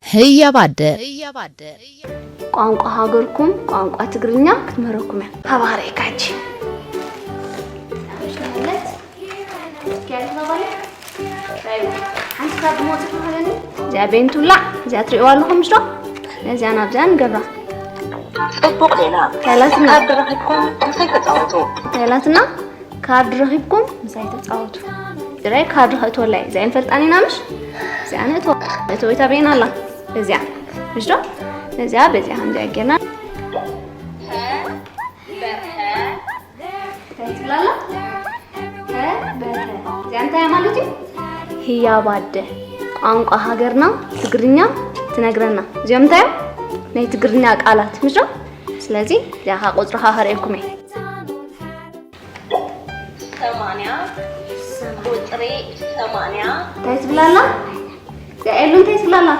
ህያብ ኣደ። ቋንቋ ሃገርኩም ቋንቋ ትግርኛ ክትምህረኩም እያ። ሃባ ክርእየካ ሕጂ። ሓንቲ ካብ ድሞ ጽሑፍ ሃለኒ። እዚኣ ቤንቱላ፣ እዚኣ ትርእይዋ ኣለኹም ምሽ ዶ? ነዚኣ ናብዚኣ ንገብራ። ጽቡቕ ዜና። ካላትና። ካርድ ረኺብኩም ምሳይ ተጻወቱ። ካላትና። ካርድ ረኺብኩም ምሳይ ተጻወቱ። ድራይ ካርድ ከእትወላ እየ። እዚኣ ንፈልጣን ኢና ምሽ? እዚኣ ነእትወ። ነእትወ ቤና ኣላ። እዚኣ። ምሽ ዶ? እዚኣ በዚኣ ከምዚኣ ጌርና። እንታይ ትብላ ኣላ? ተ በተ። እዚኣ እንታይ ማለት እዩ? ህያብ ኣደ። ቋንቋ ሃገርና ትግርኛ ትነግረና። እዚኦም እንታይ እዮም? ናይ ትግርኛ ቃላት። ምሽ ዶ? ስለዚ እዚኣ ኸዓ ቁጽሪ ኸዓ ከርእየኩም እየ። ሰማንያ፣ ቁጽሪ ሰማንያ። እንታይ ትብላ ኣላ? እዚኣ ኤሉ እንታይ ትብላ ኣላ?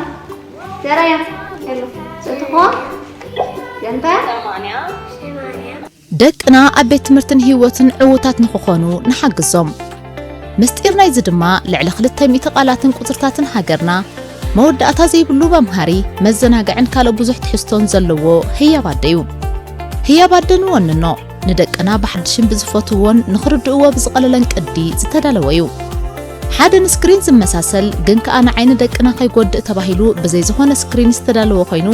ዘራያ ኤሉ። ሰትኹዋ? እንታይ? ሰማንያ። ደቅና ኣብ ቤት ትምህርትን ህይወትን ዕዉታት ንኽኾኑ ንሓግዞም። ምስጢር ናይዚ ድማ ልዕሊ ክልተ ሚእቲ ቃላትን ቁጽርታትን ሃገርና መወዳእታ ዘይብሉ መምሃሪ፣ መዘናግዕን ካልእ ብዙሕ ትሕዝቶን ዘለዎ ህያብ ኣደ እዩ። ህያብ ኣደ ንወንኖ፣ ንደቅና ብሓድሽን ብዝፈትውዎን ንኽርድእዎ ብዝቐለለን ቅዲ ዝተዳለወ እዩ። ሓደ ንስክሪን ዝመሳሰል ግን ከኣ ንዓይኒ ደቅና ከይጎድእ ተባሂሉ ብዘይ ዝኾነ ስክሪን ዝተዳለወ ኮይኑ፣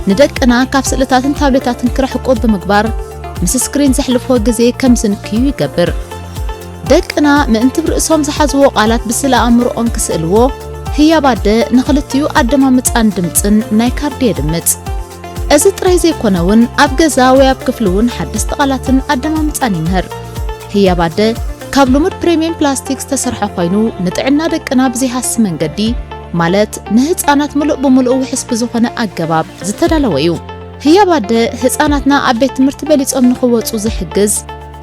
ንደቅና ካብ ስእልታትን ታብሌታትን ክርሕቁ ብምግባር፣ ምስ ስክሪን ዘሕልፍዎ ግዜ ከም ዝንክዩ ይገብር። ደቅና ምእንቲ ብርእሶም ዝሓዝዎ ቃላት ብስእለ ኣእምሮኦም ክስእልዎ፣ ህያብ ኣደ ንኽልቲኡ ኣደማምጻን ድምጽን ናይ ካርዲ የድምጽ። እዚ ጥራይ ዘይኮነ እውን ኣብ ገዛ ወይ ኣብ ክፍሊ እውን ሓደስቲ ቃላትን ኣደማምጻን ይምህር። ህያብ ኣደ ካብ ልሙድ ፕሪምየም ፕላስቲክ ዝተሰርሐ ኮይኑ ንጥዕና ደቅና ብዘይሃሲ መንገዲ ማለት ንህፃናት ምሉእ ብምሉእ ውሕስ ብዝኾነ ኣገባብ ዝተዳለወ እዩ። ህያብ ኣደ ህፃናትና ኣብ ቤት ትምህርቲ በሊፆም ንኽወፁ ዝሕግዝ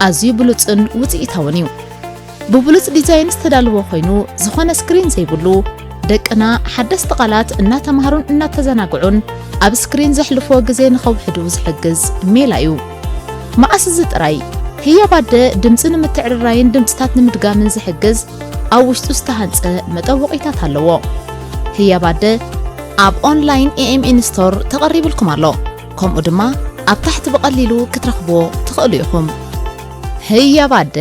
ኣዝዩ ብሉፅን ውፅኢታውን እዩ። ብብሉጽ ዲዛይን ዝተዳለወ ኮይኑ፣ ዝኾነ ስክሪን ዘይብሉ፣ ደቅና ሓደስቲ ቃላት እናተማሃሩን እናተዘናግዑን ኣብ ስክሪን ዘሕልፍዎ ግዜ ንኸውሕዱ ዝሕግዝ ሜላ እዩ። መኣስ እዚ ጥራይ፣ ህያብ ኣደ ድምጺ ንምትዕርራይን ድምጽታት ንምድጋምን ዝሕግዝ ኣብ ውሽጡ ዝተሃንጸ መጠወቒታት ኣለዎ። ህያብ ኣደ ኣብ ኦንላይን ኤ ኤም ኤን ስቶር ተቐሪብልኩም ኣሎ። ከምኡ ድማ ኣብ ታሕቲ ብቐሊሉ ክትረኽብዎ ትኽእሉ ኢኹም። ህያብ ኣደ።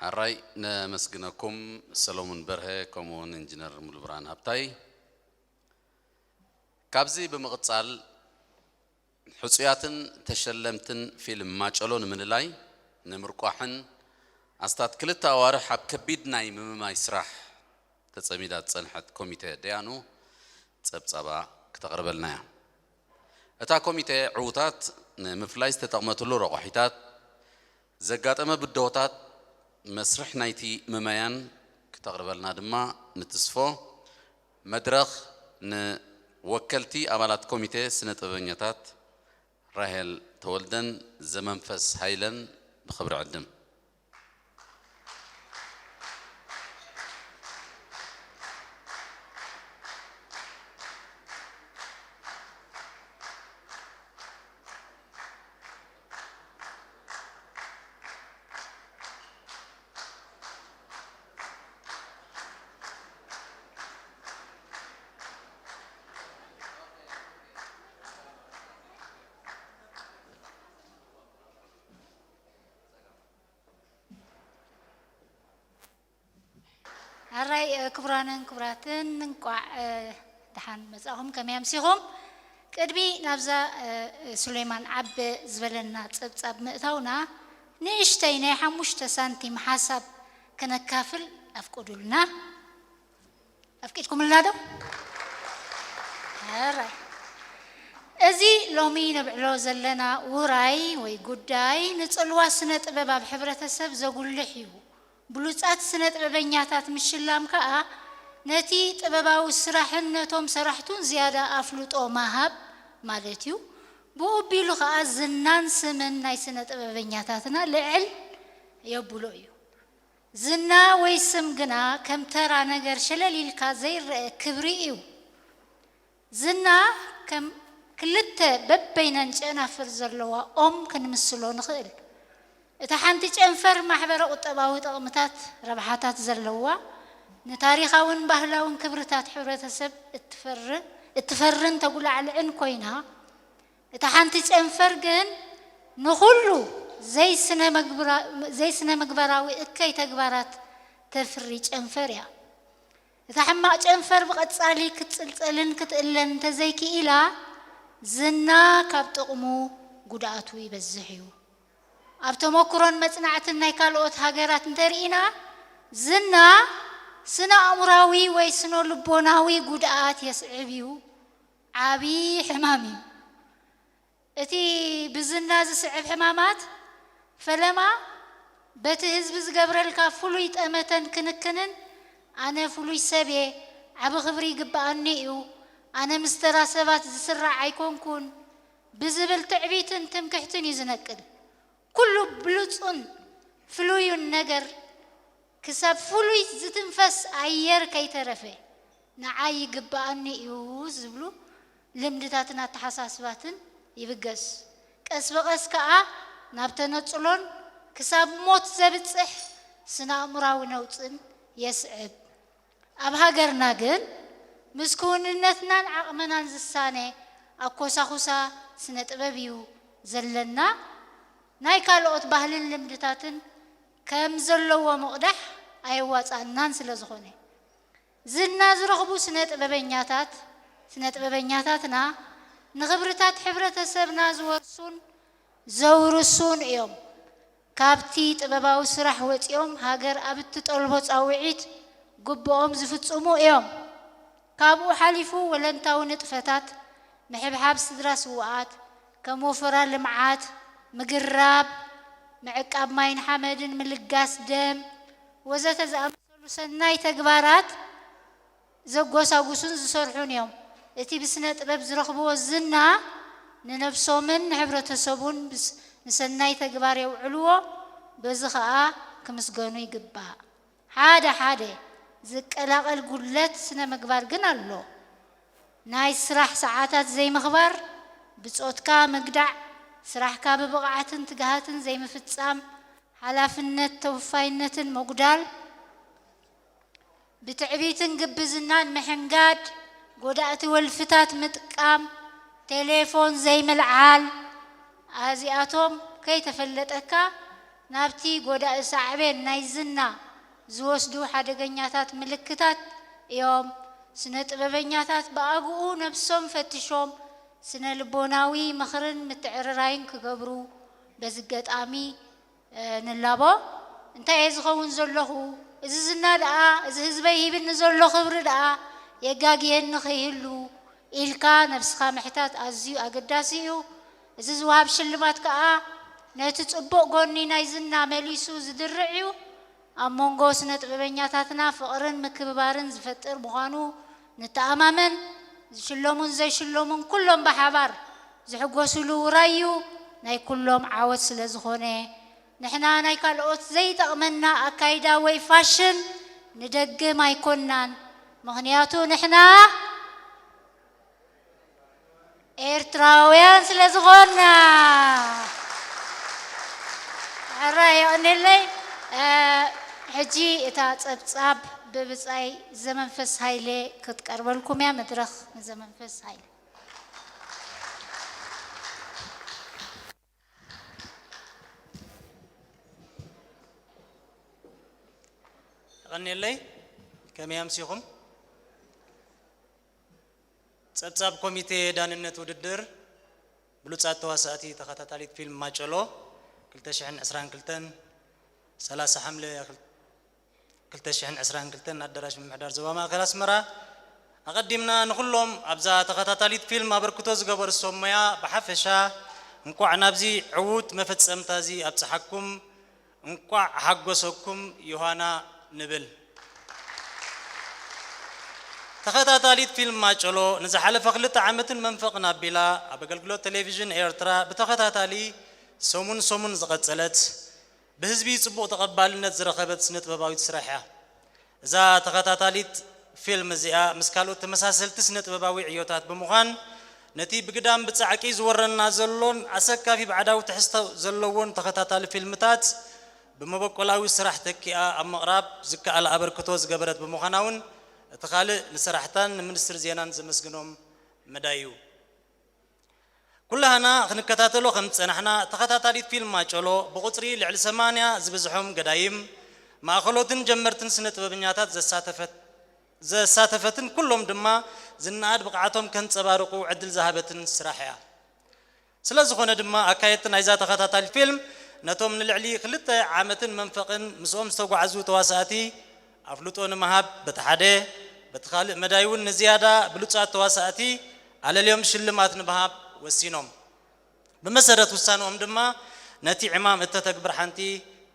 ሕራይ ነመስግነኩም ሰሎሙን በርሀ ከምኡ እውን ኢንጂነር ሙሉብርሃን ሃብታይ። ካብዚ ብምቕጻል ሕጹያትን ተሸለምትን ፊልም ማጨሎ ንምልላይ ንምርቋሕን ኣስታት ክልተ ኣዋርሕ ኣብ ከቢድ ናይ ምምማይ ስራሕ ተጸሚዳ ዝጸንሐት ኮሚተ ደያኑ ጸብጻባ ክተቕርበልና እያ። እታ ኮሚተ ዕዉታት ንምፍላይ ዝተጠቕመትሉ ረቋሒታት፣ ዘጋጠመ ብድሆታት፣ መስርሕ ናይቲ ምመያን ክተቕርበልና ድማ ንትስፎ። መድረኽ ንወከልቲ ኣባላት ኮሚቴ ስነ ጥበበኛታት ራሄል ተወልደን ዘመንፈስ ሃይለን ብኽብሪ ዕድም። ኣራይ፣ እ፣ ክቡራንን ክቡራትን፣ እንቋዕ፣ እ፣ ደሓን መጻእኹም። ከመይ ኣምሲኹም? ቅድሚ ናብዛ፣ እ፣ ሱሌማን ዓበ ዝበለና ጸብጻብ ምእታውና፣ ንእሽተይ ናይ ሓሙሽተ ሳንቲም ሓሳብ ከነካፍል ኣፍቅዱልና። ኣፍቂድኩምልና ዶ? ሕራይ። እዚ ሎሚ ነብዕሎ ዘለና ውራይ ወይ ጉዳይ ንጽልዋ ስነ ጥበብ ኣብ ሕብረተሰብ ዘጉልሕ እዩ። ብሉጻት ስነ ጥበበኛታት ምሽላም ከኣ ነቲ ጥበባዊ ስራሕን ነቶም ሰራሕቱን ዝያዳ ኣፍልጦ ማሃብ ማለት እዩ። ብኡ ኣቢሉ ኸኣ ዝናን ስምን ናይ ስነ ጥበበኛታትና ልዕል የብሎ እዩ። ዝና ወይ ስም ግና ከም ተራ ነገር ሸለል ኢልካ ዘይረአ ክብሪ እዩ። ዝና ከም ክልተ በበይነን ጨናፍር ዘለዋ ኦም ክንምስሎ ንኽእል። እታ ሓንቲ ጨንፈር ማሕበረ ቁጠባዊ ጥቕምታት፣ ረብሓታት ዘለዋ፣ ንታሪኻውን ባህላውን ክብርታት ሕብረተሰብ እትፈርን፣ እትፈርን ተጉላዕልዕን ኮይና፣ እታ ሓንቲ ጨንፈር ግን ንኹሉ ዘይስነ መግብራ-፣ ዘይስነ ምግባራዊ እከይ ተግባራት ተፍሪ ጨንፈር እያ። እታ ሕማቕ ጨንፈር ብቐጻሊ ክትጽልጸልን ክትእለን እንተዘይክኢላ፣ ዝና ካብ ጥቕሙ ጉድኣቱ ይበዝሕ እዩ። ኣብ ተመኩሮን መጽናዕትን ናይ ካልኦት ሃገራት እንተርኢና፣ ዝና ስነ ኣእምራዊ ወይ ስነ ልቦናዊ ጉድኣት የስዕብ እዩ። ዓቢ ሕማም እዩ። እቲ ብዝና ዝስዕብ ሕማማት፣ ፈለማ በቲ ህዝቢ ዝገብረልካ ፍሉይ ጠመተን ክንክንን፣ ኣነ ፍሉይ ሰብ እየ፣ ዓቢ ክብሪ ይግብኣኒ እዩ፣ ኣነ ምስ ተራ ሰባት ዝስራዕ ኣይኮንኩን ብዝብል ትዕቢትን ትምክሕትን እዩ ዝነቅል። ኩሉ ብሉጹን ፍሉዩን ነገር ክሳብ ፍሉይ ዝትንፈስ ኣየር ከይተረፈ ንዓይ ይግብኣኒ እዩ ዝብሉ ልምድታትን ኣተሓሳስባትን ይብገስ። ቀስ ብቐስ ከኣ ናብ ተነጽሎን ክሳብ ሞት ዘብጽሕ ስነ ኣእምራዊ ነውጽን የስዕብ። ኣብ ሃገርና ግን ምስ ክውንነትናን ዓቕምናን ዝሳነ ኣኮሳኹሳ ስነ ጥበብ እዩ ዘለና። ናይ ካልኦት ባህልን ልምድታትን ከም ዘለዎ ምቕዳሕ ኣየዋጽኣናን ስለ ዝኾነ፣ ዝና ዝረኽቡ ስነ ጥበበኛታት፣ ስነ ጥበበኛታትና ንኽብርታት ሕብረተሰብና ዝወርሱን ዘውርሱን እዮም። ካብቲ ጥበባዊ ስራሕ ወጺኦም ሃገር ኣብ እትጠልቦ ጻውዒት ግቡኦም ዝፍጽሙ እዮም። ካብኡ ሓሊፉ ወለንታዊ ንጥፈታት፣ ምሕብሓብ ስድራ ስዉኣት፣ ከም ወፈራ ልምዓት፣ ምግራብ፣ ምዕቃብ ማይን ሓመድን፣ ምልጋስ ደም ወዘተ ዝኣመሰሉ ሰናይ ተግባራት ዘጎሳጉሱን ዝሰርሑን እዮም። እቲ ብስነ ጥበብ ዝረኽብዎ ዝና ንነብሶምን ንሕብረተሰቡን ብስ-፣ ንሰናይ ተግባር የውዕልዎ፣ በዚ ኸኣ ክምስገኑ ይግባእ። ሓደ ሓደ ዝቀላቐል ጉድለት ስነ ምግባር ግን ኣሎ። ናይ ስራሕ ሰዓታት ዘይምኽባር፣ ብጾትካ ምግዳዕ፣ ስራሕካ ብብቕዓትን ትግሃትን ዘይምፍጻም፣ ሓላፍነት ተወፋይነትን ምጉዳል፣ ብትዕቢትን ግብዝናን ምሕንጋድ፣ ጎዳእቲ ወልፍታት ምጥቃም፣ ቴሌፎን ዘይምልዓል፣ ኣዚኣቶም ከይተፈለጠካ ናብቲ ጎዳኢ ሳዕቤን ናይ ዝና ዝወስዱ ሓደገኛታት ምልክታት እዮም። ስነ ጥበበኛታት ብኣግኡ ነብሶም ፈትሾም ስነ ልቦናዊ ምኽርን ምትዕርራይን ክገብሩ በዚ ገጣሚ እ፣ ንላቦ። እንታይ እየ ዝኸውን ዘለኹ? እዚ ዝና ደኣ፣ እዚ ህዝበይ ሂብኒ ዘሎ ክብሪ ደኣ የጋግየኒ ከይህሉ ኢልካ ነብስኻ ምሕታት ኣዝዩ ኣገዳሲ እዩ። እዚ ዝወሃብ ሽልማት ከኣ ነቲ ጽቡቕ ጎኒ ናይ ዝና መሊሱ ዝድርዕ እዩ። ኣብ መንጎ ስነ ጥበበኛታትና ፍቕርን ምክብባርን ዝፈጥር ምዃኑ ንተኣማመን። ዝሽለሙን ዘይሽለሙን ኩሎም ብሓባር ዝሕጎስሉ ውራይ እዩ። ናይ ኩሎም ዓወት ስለ ዝኾነ፣ ንሕና ናይ ካልኦት ዘይጠቕመና ኣካይዳ ወይ ፋሽን ንደግም ኣይኮናን። ምኽንያቱ ንሕና ኤርትራውያን ስለ ዝኾንና። ሕራይ የቐንየለይ። እ፣ ሕጂ እታ ጸብጻብ ብብጻይ ዘመንፈስ ሃይለ ክትቀርበልኩም እያ። መድረኽ ንዘመንፈስ ሃይለ። የቐንየለይ። ከመይ ኣምሲኹም? ጸብጻብ ኮሚቴ ዳንነት ውድድር ብሉጻት ተዋሳእቲ ተኸታታሊት ፊልም ማጨሎ ክልተ ሽሕን ዕስራን ክልተን፣ ሰላሳ ሓምለ ክልተ ሽሕን ዕስራን ክልተን፣ ኣዳራሽ ምምሕዳር ዞባ ማእከል ኣስመራ። ኣቐዲምና ንኹሎም ኣብዛ ተኸታታሊት ፊልም ኣበርክቶ ዝገበሩ ሰብ ሞያ ብሓፈሻ እንቋዕ ናብዚ ዕዉት መፈጸምታ እዚ ኣብጽሓኩም፣ እንቋዕ ሓጎሰኩም ዮሃና ንብል። ተኸታታሊት ፊልም ማጨሎ ንዝሓለፈ ክልተ ዓመትን መንፈቕን ኣቢላ ኣብ ኣገልግሎት ቴሌቪዥን ኤርትራ ብተኸታታሊ ሰሙን ሰሙን ዝቐጸለት፣ ብህዝቢ ጽቡቕ ተቐባልነት ዝረኸበት ስነ-ጥበባዊት ስራሕ እያ። እዛ ተኸታታሊት ፊልም እዚኣ ምስ ካልኦት ተመሳሰልቲ ስነ-ጥበባዊ ዕዮታት ብምዃን፣ ነቲ ብግዳም ብጻዕቂ ዝወረና ዘሎን ኣሰካፊ ባዕዳዊ ትሕዝቶ ዘለዎን ተኸታታሊ ፊልምታት ብመበቆላዊ ስራሕ ተኪኣ ኣብ ምቕራብ ዝከኣል ኣበርክቶ ዝገበረት ብምዃና እውን፣ እቲ ካልእ ንሰራሕታን ንሚኒስትሪ ዜናን ዘመስግኖም መዳይ እዩ። ኩላህና ክንከታተሎ ከም ዝጸናሕና፣ ተኸታታሊት ፊልም ማጨሎ ብቑጽሪ ልዕሊ ሰማንያ ዝበዝሖም ገዳይም፣ ማእኸሎትን ጀመርትን ስነ ጥበበኛታት ዘሳተፈት ዘሳተፈትን ኩሎም ድማ ዝነኣድ ብቕዓቶም ከንጸባርቑ ዕድል ዝሃበትን ስራሕ እያ። ስለ ዝኾነ ድማ ኣካየድቲ ናይዛ ተኸታታሊት ፊልም ነቶም ንልዕሊ ክልተ ዓመትን መንፈቕን ምስኦም ዝተጓዕዙ ተዋሳእቲ ኣፍልጦ ንምሃብ በቲ ሓደ፣ በቲ ካልእ መዳይ እውን ንዝያዳ ብሉጻት ተዋሳእቲ ኣለልዮም ሽልማት ንምሃብ ወሲኖም። ብመሰረት ውሳንኦም ድማ ነቲ ዕማም እተተግብር ሓንቲ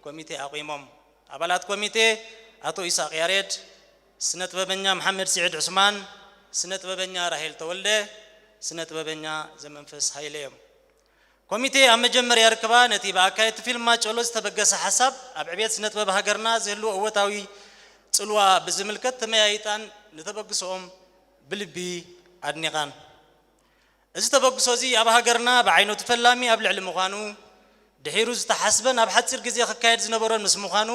ኮሚቴ ኣቑሞም። ኣባላት ኮሚቴ ኣቶ ኢሳቕ ያሬድ፣ ስነ ጥበበኛ መሓመድ ስዒድ ዑስማን፣ ስነ ጥበበኛ ራሄል ተወልደ፣ ስነ ጥበበኛ ዘመንፈስ ሃይለ እዮም። ኮሚቴ ኣብ መጀመርያ ርክባ ነቲ ብኣካየድቲ ፊልም ማጨሎ ዝተበገሰ ሓሳብ ኣብ ዕቤት ስነ ጥበብ ሃገርና ዝህልዎ እወታዊ ጽልዋ ብዝምልከት ተመያይጣን ንተበግሶኦም ብልቢ ኣድኒቓን። እዚ ተበግሶ እዚ ኣብ ሃገርና ብዓይነቱ ፈላሚ ኣብ ልዕሊ ምዃኑ፣ ድሒሩ ዝተሓስበን ኣብ ሓጺር ግዜ ክካየድ ዝነበሮን ምስ ምዃኑ፣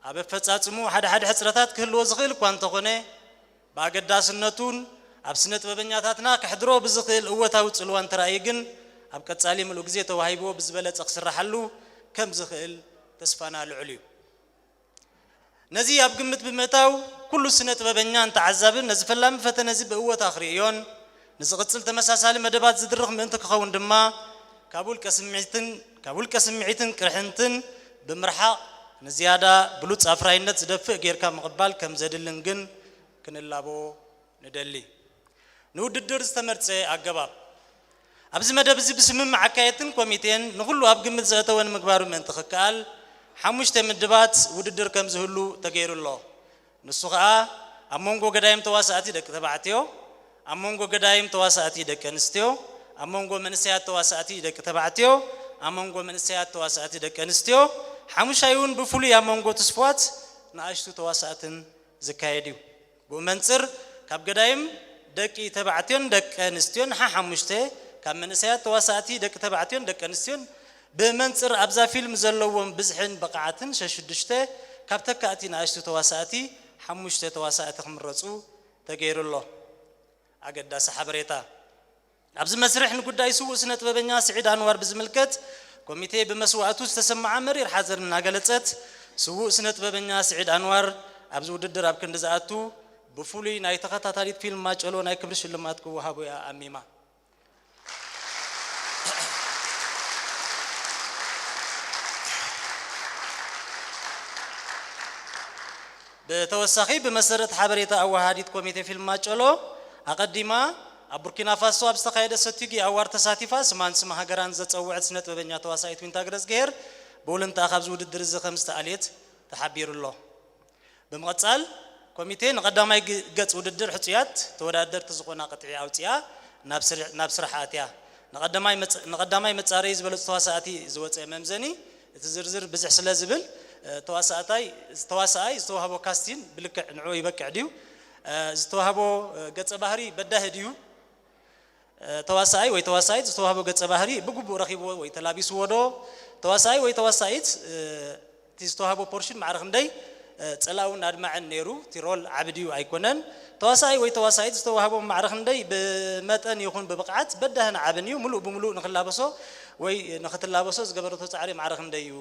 ኣብ ኣፈጻጽሙ ሓደ ሓደ ሕጽረታት ክህልዎ ዝኽእል እኳ እንተኾነ፣ ብኣገዳስነቱን ኣብ ስነ ጥበበኛታትና ከሕድሮ ብዝኽእል እወታዊ ጽልዋን ተራእዩ ግን ኣብ ቀጻሊ ምሉእ ግዜ ተዋሂብዎ ብዝበለጸ ክስራሓሉ ከም ዝኽእል ተስፋና ልዑል እዩ። ነዚ ኣብ ግምት ብምእታው፣ ኩሉ ስነ ጥበበኛን ተዓዛብን ነዚ ፈላሚ ፈተነ እዚ ብእወታ ክርእዮን ንዝቕጽል ተመሳሳሊ መደባት ዝድርኽ ምእንቲ ክኸውን ድማ፣ ካብ ውልቀ ስምዒትን ካብ ውልቀ ስምዒትን ቅርሕንትን ብምርሓቕ ንዝያዳ ብሉጽ ኣፍራይነት ዝደፍእ ጌርካ ምቕባል ከም ዘድልን ግን ክንላቦ ንደሊ። ንውድድር ዝተመርጸ ኣገባብ። ኣብዚ መደብ እዚ ብስምምዕ ኣካየድትን ኮሚቴን ንኹሉ ኣብ ግምት ዘእተወ ንምግባሩ ምእንቲ ክከኣል፣ ሓሙሽተ ምድባት ውድድር ከም ዝህሉ ተገይሩ ኣሎ። ንሱ ኸኣ ኣብ መንጎ ገዳይም ተዋሳእቲ ደቂ ተባዕትዮ፣ ኣብ መንጎ ገዳይም ተዋሳእቲ ደቂ ኣንስትዮ፣ ኣብ መንጎ መንእሰያት ተዋሳእቲ ደቂ ተባዕትዮ፣ ኣብ መንጎ መንእሰያት ተዋሳእቲ ደቂ ኣንስትዮ፣ ሓሙሻይ እውን ብፍሉይ ኣብ መንጎ ትስፉዋት ንኣሽቱ ተዋሳእትን ዝካየድ እዩ። ብኡ መንጽር ካብ ገዳይም ደቂ ተባዕትዮን ደቂ ኣንስትዮን ሓሓሙሽተ፣ ካብ መንእሰያት ተዋሳእቲ ደቂ ተባዕትዮን ደቂ ኣንስትዮን ብመንጽር ኣብዛ ፊልም ዘለዎም ብዝሕን ብቕዓትን ሸሽዱሽተ፣ ካብ ተካእቲ ንኣሽቱ ተዋሳእቲ ሓሙሽተ ተዋሳእቲ ክምረጹ ተገይሩ ኣሎ። ኣገዳሲ ሓበሬታ። ኣብዚ መስርሕ ንጉዳይ ስዉእ ስነ ጥበበኛ ስዒድ ኣንዋር ብዝምልከት ኮሚቴ ብመስዋእቱ ዝተሰምዓ መሪር ሓዘን እናገለጸት፣ ስዉእ ስነ ጥበበኛ ስዒድ ኣንዋር ኣብዚ ውድድር ኣብ ክንዲ ዝኣቱ ብፍሉይ ናይ ተኸታታሊት ፊልም ማጨሎ ናይ ክብሪ ሽልማት ክወሃቦ እያ ኣሚማ። ብተወሳኺ ብመሰረት ሓበሬታ ኣወሃሃዲት ኮሚቴ ፊልም ማጨሎ፣ ኣቐዲማ ኣብ ቡርኪና ፋሶ ኣብ ዝተኻየደ ሰቲጊ ኣዋር ተሳቲፋ ስማን ስም ሃገራን ዘጸውዐት ስነ ጥበበኛ ተዋሳኢት ዊንታ ገረዝግሄር ብውልንትኣ ካብዚ ውድድር እዚ ከም ዝተኣልየት ተሓቢሩ ኣሎ። ብምቕጻል ኮሚቴ ንቐዳማይ ግ- ገጽ ውድድር ሕጹያት ተወዳደርቲ ዝኾና ቅጥዒ ኣውጺኣ ናብ ስር- ናብ ስራሕ ኣትያ። ንቐዳማይ መጽ- ንቐዳማይ መጻረዪ ዝበለጹ ተዋሳእቲ ዝወጸ መምዘኒ እቲ ዝርዝር ብዝሕ ስለ ዝብል፣ እ፣ ተዋሳእታይ ተዋሳኣይ ዝተዋህቦ ካስቲን ብልክዕ ንዕኡ ይበቅዕ ድዩ? እ፣ ዝተዋህቦ፣ እ፣ ገጸ ባህሪ በዳሂ ድዩ? እ፣ ተዋሳኣይ ወይ ተዋሳኢት ዝተዋህቦ ገጸ ባህሪ ብግቡእ ረኺብዎ ወይ ተላቢስዎ ዶ? ተዋሳኣይ ወይ ተዋሳኢት፣ እ፣ እቲ ዝተዋህቦ ፖርሽን ማዕረ ክንደይ፣ እ፣ ጸላውን ኣድማዕን ነይሩ? እቲ ሮል ዓቢ ድዩ ኣይኮነን? ተዋሳኣይ ወይ ተዋሳኢት ዝተዋህቦ ማዕረ ክንደይ ብመጠን ይኹን ብብቕዓት በዳህን ዓብን እዩ? ምሉእ ብምሉእ ንኽላበሶ ወይ ንኽትላበሶ ዝገበረቶ ጻዕሪ ማዕረ ክንደይ እዩ?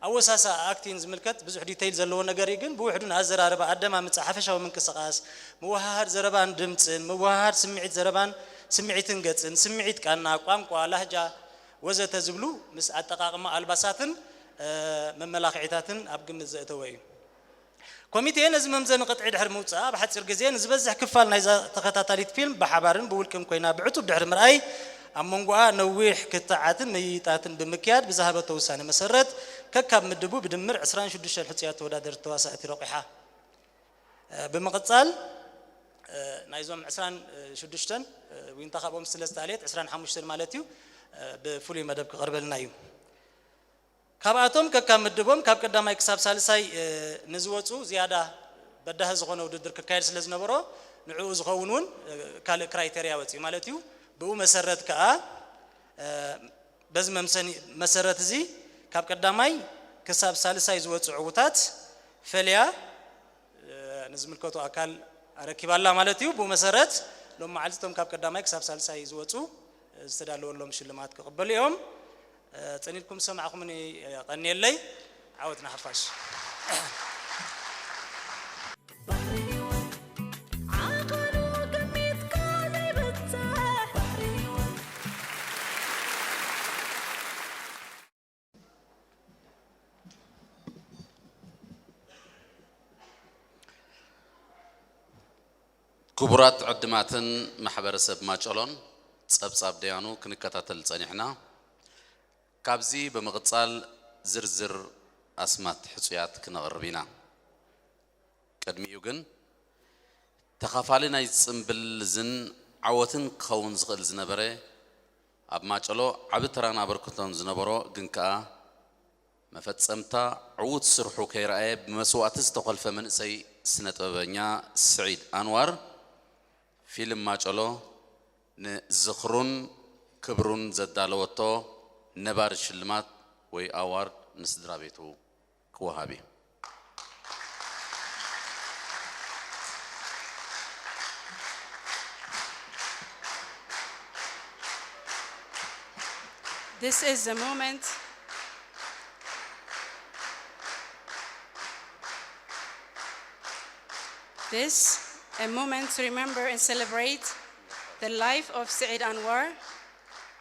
ኣወሳሳ ኣክቲን ዝምልከት ብዙሕ ዲተይል ዘለዎ ነገር እዩ፣ ግን ብውሕዱ ንኣዘራርባ፣ ኣደማምጻ፣ ሓፈሻዊ ምንቅስቓስ፣ ምውሃሃድ ዘረባን ድምጽን፣ ምውሃሃድ ስምዒት ዘረባን ስምዒትን ገጽን፣ ስምዒት ቃና፣ ቋንቋ፣ ላህጃ ወዘተ ዝብሉ ምስ ኣጠቓቕማ ኣልባሳትን፣ እ፣ መመላኽዒታትን ኣብ ግምት ዘእተወ እዩ። ኮሚቴ ነዚ መምዘኒ ቅጥዒ ድሕሪ ምውጻእ ኣብ ሓጺር ግዜ ንዝበዝሕ ክፋል ናይዛ ተኸታታሊት ፊልም ብሓባርን ብውልቅን ኮይና ብዕቱብ ድሕሪ ምርኣይ ኣብ መንጎኣ ነዊሕ ክትዓትን ምይይጣትን ብምክያድ ብዝሃበቶ ውሳነ መሰረት ከካብ ምድቡ ብድምር ዕስራን ሽዱሽተን ሕጹያት ተወዳደርቲ ተዋሳእቲ ረቑሓ። እ፣ ብምቕጻል ናይዞም ዕስራን ሽዱሽተን ዊንታ ካብኦም ስለ ዝተኣልየት ዕስራን ሓሙሽተን ማለት እዩ ብፍሉይ መደብ ክቐርበልና እዩ። ካብኣቶም ከካብ ምድቦም ካብ ቀዳማይ ክሳብ ሳልሳይ ንዝወፁ ዝያዳ በዳሂ ዝኾነ ውድድር ክካየድ ስለ ዝነበሮ ንዕኡ ዝኸውን እውን ካልእ ክራይቴርያ ወፅዩ ማለት እዩ። ብኡ መሰረት ከዓ በዚ መምሰኒ መሰረት እዚ ካብ ቀዳማይ ክሳብ ሳልሳይ ዝወፁ ዕውታት ፈልያ ንዝምልከቱ ኣካል ኣረኪባላ ማለት እዩ። ብኡ መሰረት ሎም መዓልቲ እቶም ካብ ቀዳማይ ክሳብ ሳልሳይ ዝወፁ ዝተዳለወሎም ሽልማት ክቕበሉ እዮም። ጸኒልኩም ዝሰማዕኹምኒ የቐንየለይ። ዓወት ንሓፋሽ። ክቡራት ዕድማትን ማሕበረሰብ ማጨሎን ጸብጻብ ደያኑ ክንከታተል ጸኒሕና። ካብዚ ብምቕጻል ዝርዝር ኣስማት ሕጹያት ክነቕርብ ኢና። ቅድሚኡ ግን ተኻፋሊ ናይ ጽምብል ዝን ዓወትን ክኸውን ዝኽእል ዝነበረ ኣብ ማጨሎ ዓቢ ተራን ኣበርክቶን ዝነበሮ ግን ከኣ መፈጸምታ ዕዉት ስርሑ ከይረኣየ ብመስዋእቲ ዝተኾልፈ መንእሰይ ስነ ጥበበኛ ስዒድ ኣንዋር ፊልም ማጨሎ ንዝኽሩን ክብሩን ዘዳለወቶ ነባሪ ሽልማት ወይ ኣዋርድ ንስድራ ቤቱ ክወሃብ እዩ። This is a moment. This a moment to remember and celebrate the life of Saeed Anwar.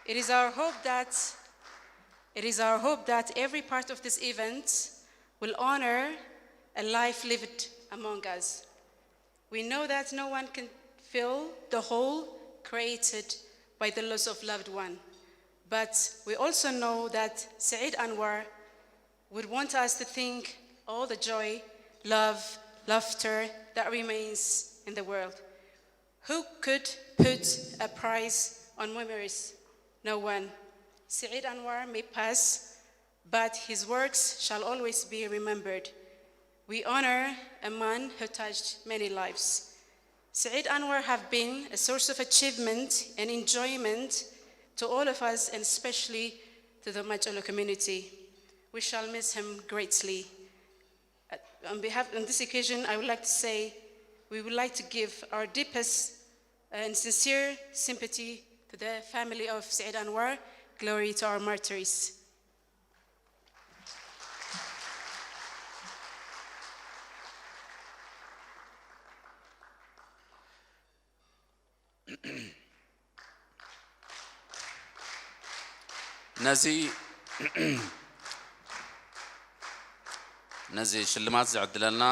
It is our hope that it is our hope that every part of this event will honor a life lived among us. We know that no one can fill the hole created by the loss of loved one, but we also know that Saeed Anwar would want us to think all the joy, love, laughter that remains in the world. Who could put a price on memories? No one. Saeed Anwar may pass, but his works shall always be remembered. We honor a man who touched many lives. Saeed Anwar have been a source of achievement and enjoyment to all of us and especially to the Macholo community. We shall miss him greatly. On behalf, on this occasion, I would like to say we would like to give our deepest and sincere sympathy to the family of Saeed Anwar. Glory to our martyrs. ነዚ ነዚ ሽልማት ዝዕድለልና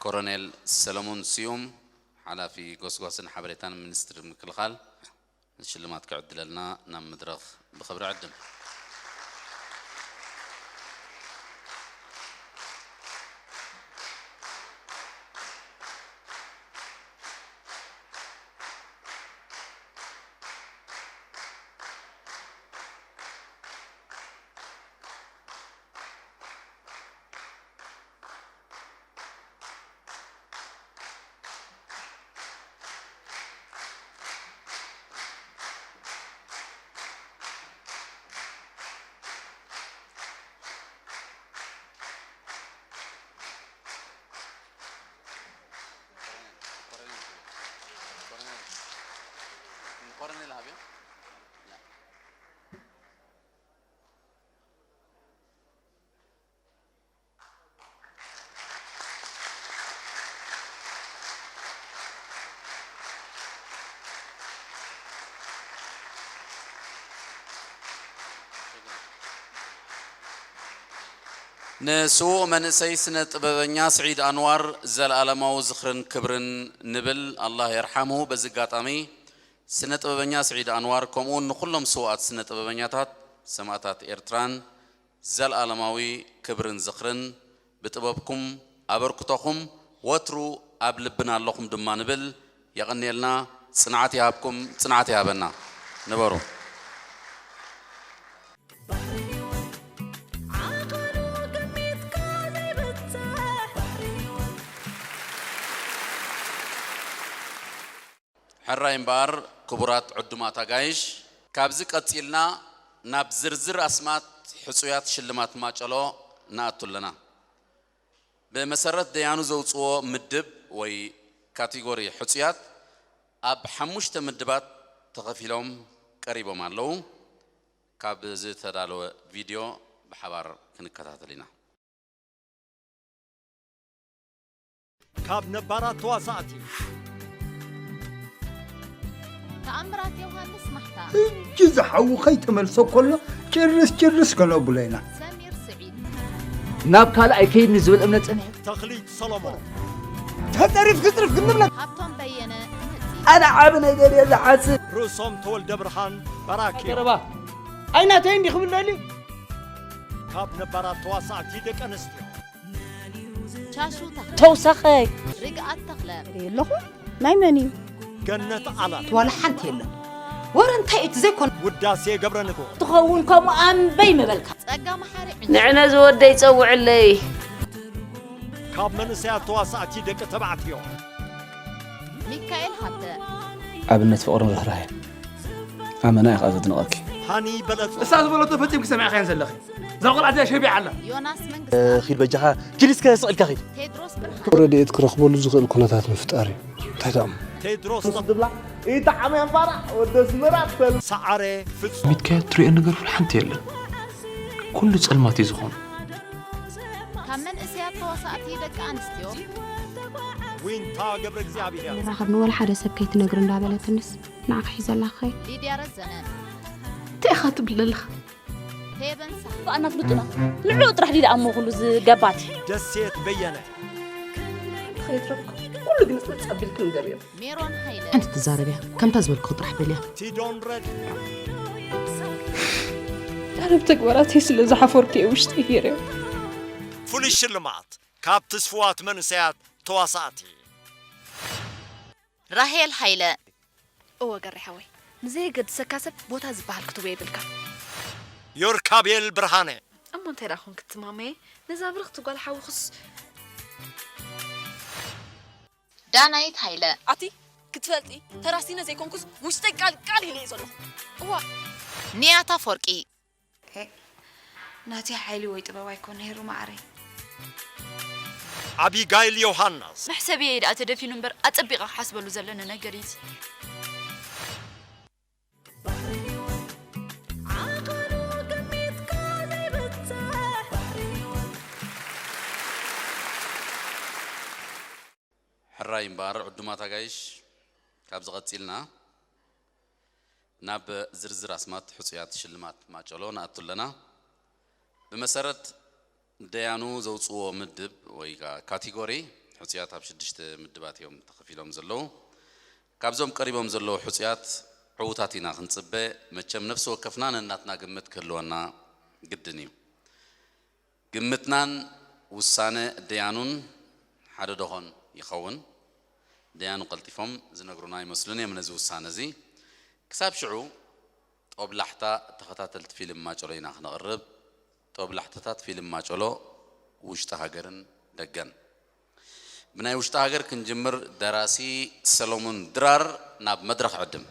ኮሎኔል ሰለሙን ስዩም ሓላፊ ጎስጓስን ሓበሬታን ሚኒስትሪ ምክልኻል ሽልማት ክዕድለልና ናብ መድረኽ ብኽብሪ ዕድም። ንስዉእ መንእሰይ ስነ ጥበበኛ ስዒድ ኣንዋር ዘለኣለማዊ ዝኽርን ክብርን ንብል ኣላህ የርሓምሁ። በዚ ኣጋጣሚ ስነ ጥበበኛ ስዒድ ኣንዋር ከምኡውን ንኹሎም ስዉኣት ስነ ጥበበኛታት ሰማእታት ኤርትራን ዘለኣለማዊ ክብርን ዝኽርን ብጥበብኩም ኣበርክቶኹም ወትሩ ኣብ ልብና ኣለኹም ድማ ንብል። የቐንየልና። ጽንዓት ይሃብኩም፣ ጽንዓት ይሃበና። ንበሩ። ሕራይ እምበኣር፣ ክቡራት ዕዱማት ኣጋይሽ፣ ካብዚ ቀጺልና ናብ ዝርዝር ኣስማት ሕጹያት ሽልማት ማጨሎ ንኣቱ ኣለና። ብመሰረት ደያኑ ዘውጽዎ ምድብ ወይ ካቴጎሪ ሕጹያት ኣብ ሓሙሽተ ምድባት ተኸፊሎም ቀሪቦም ኣለዉ። ካብ ዝተዳለወ ቪድዮ ብሓባር ክንከታተል ኢና። ካብ ነባራት ተዋሳእቲ። ተኣምራት ዮሃንስ ማሕታ። ሕጂ ዝሓዉ ከይተመልሰ ከሎ ጭርስ ጭርስ ከነብሎ ኢና። ሰሚር ስዒድ። ናብ ካልእ ኣይከይድን ዝብል እምነት ጸኒሑ። ተኽሊት ሰሎሞን። ተጸሪፍ ክጽርፍ ግንብለ። ሃብቶም በየነ። ኣነ ዓቢ ነገር እየ ዝሓስብ። ርእሶም ተወልደ ብርሃን በራኪ። ቀረባ ኣይናተይ እንዲ ክብል ደልዩ። ካብ ነባራት ተዋሳእቲ ደቂ ኣንስትዮ። ሻሹ ተኽለ። ተውሳኸይ። ርግኣት ተኽለ። ኣለኹ ናይ መን እዩ? ገነት ኣላት። ዋላ ሓንቲ የለን። ወረ እንታይ እቲ ዘይኮነ? ውዳሴ ገብረ ንግሆ። ትኸውን ከምኡ ኣንበይ ምበልካ። ጸጋ መሓሪ ዕንሽ። ንዕነ ዝወደይ ጸውዕለይ። ካብ መንእሰያት ተዋሳእቲ ደቂ ተባዕትዮ። ሚካኤል ሃብተ። ኣብነት ፍቕርን ርህራሄን ኣመና ኢኻ ዘድንቐኪ። ሃኒ በለጽ። እሳ ዝበለቶ ፈጺምኪ ሰሚዕካየን ዘለኺ። እዛ ቆልዓ እዚኣ ሸቢዓ ኣላ። ዮናስ መንግስተ። ኺድ በጃኻ ኪድ እስከ ስቕ ኢልካ ኺድ። ቴድሮስ ብርሃን። ረድኤት ክረኽበሉ ዝኽእል ኩነታት ምፍጣር እዩ። እንታይ ትኣምኑ? ቴድሮስ ተኽላ ኢጣዓምያን ፋራ ወደ ኣስመራ ትፈል። ሰዓረ ፍጹም። ሚካኤል ትሪኦ ነገር ፍል ሓንቲ የለን። ኩሉ ጸልማት እዩ ዝኾኑ። ካብ መንእሰያት ተዋሳእቲ ደቂ ኣንስትዮ ዊንታ ገብረ እግዚኣብሔር። ይራኸብኒ ወላ ሓደ ሰብ ከይትነግሩ እንዳበለትንስ ንዓኺ ሒዘላ ክኸይድ። ሊድያ ረዘነ። እንታይ ኢኻ ትብል ዘለኻ? ፌበን ሳህል። በኣናት ብጥና ንዕኡ ጥራሕ ድዩ ደኣ እሞ ኩሉ ዝገባት። ደሴት በየነ። ከይትረፍኩም ኩሉ ግን ጽብጽብ ኣቢልኩም ንገርዮም። ሜሮን ሃይለ። ሓንቲ ትዛረብ እያ። ከምታ ዝበልኩኺ ጥራሕ በልያ። ቲዶን ረድ። ኣረብ ተግባራተይ ስለ ዝሓፈርኩ እየ ውሽጠይ ገይረዮ። ፍሉይ ሽልማት ካብ ትስፉዋት መንእሰያት ተዋሳእቲ። ራሄል ሃይለ። እወ ገሬ ሓወይ፣ ንዘየገድሰካ ሰብ ቦታ ዝበሃል ክትቦ የብልካ። ዮርካቤል ብርሃነ። እሞ እንታይ ደኣ ኾንኪ ትማመየ? ነዛ ብርኽቲ ጓል ሓውኽስ። ዳናይት ሃይለ። ኣቲ ክትፈልጢ ተራሲነ ዘይኮንኩስ ውሽጠይ ቃል ቃል ኢለ እየ ዘለኹ። እዋ። ንያት ኣፍወርቂ። ናተይ ሓይሊ ወይ ጥበብ ኣይኮን ነይሩ መዓረይ። ኣቢጋይል ዮሃንስ። መሕሰብየይ ደኣ ተደፊኑ እምበር ኣጸቢቐ ክሓስበሉ ዘለና ነገር እዩ እዚ። ሕራይ እምበኣር ዕዱማት ኣጋይሽ፣ ካብዚ ቀጺልና ናብ ዝርዝር ኣስማት ሕጹያት ሽልማት ማጨሎ ንኣቱ ኣለና። ብመሰረት ደያኑ ዘውጽዎ ምድብ ወይ ከኣ ካቲጎሪ፣ ሕጹያት ኣብ ሽዱሽተ ምድባት እዮም ተኸፊሎም ዘለዉ። ካብዞም ቀሪቦም ዘለዉ ሕጹያት ዕዉታት ኢና ክንጽበ። መቸም ነፍሲ ወከፍና ነናትና ግምት ክህልወና ግድን እዩ። ግምትናን ውሳነ ደያኑን ሓደ ዶ ኾን ይኸውን? ደያኑ ቀልጢፎም ዝነግሩና ኣይመስሉን እዮም ነዚ ውሳነ እዚ። ክሳብ ሽዑ ጦብላሕታ ተኸታተልቲ ፊልም ማጨሎ ኢና ክነቕርብ። ጦብላሕታታት ፊልም ማጨሎ ውሽጢ ሃገርን ደገን። ብናይ ውሽጢ ሃገር ክንጅምር፣ ደራሲ ሰሎሙን ድራር ናብ መድረኽ ዕድም።